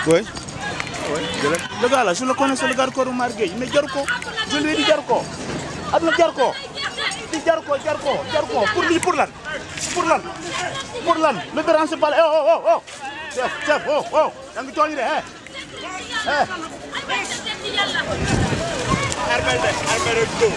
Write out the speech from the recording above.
Oui. Oui. Le gars là, je le connais, c'est le gars de Koromar Gueye. Mais Djarko, je lui ai dit Djarko. Adna Djarko. Dis Djarko. Pour lui, pour l'an. Le grand c'est pas là. Oh. Chef, oh. Yang tu ni deh. Arbel tu.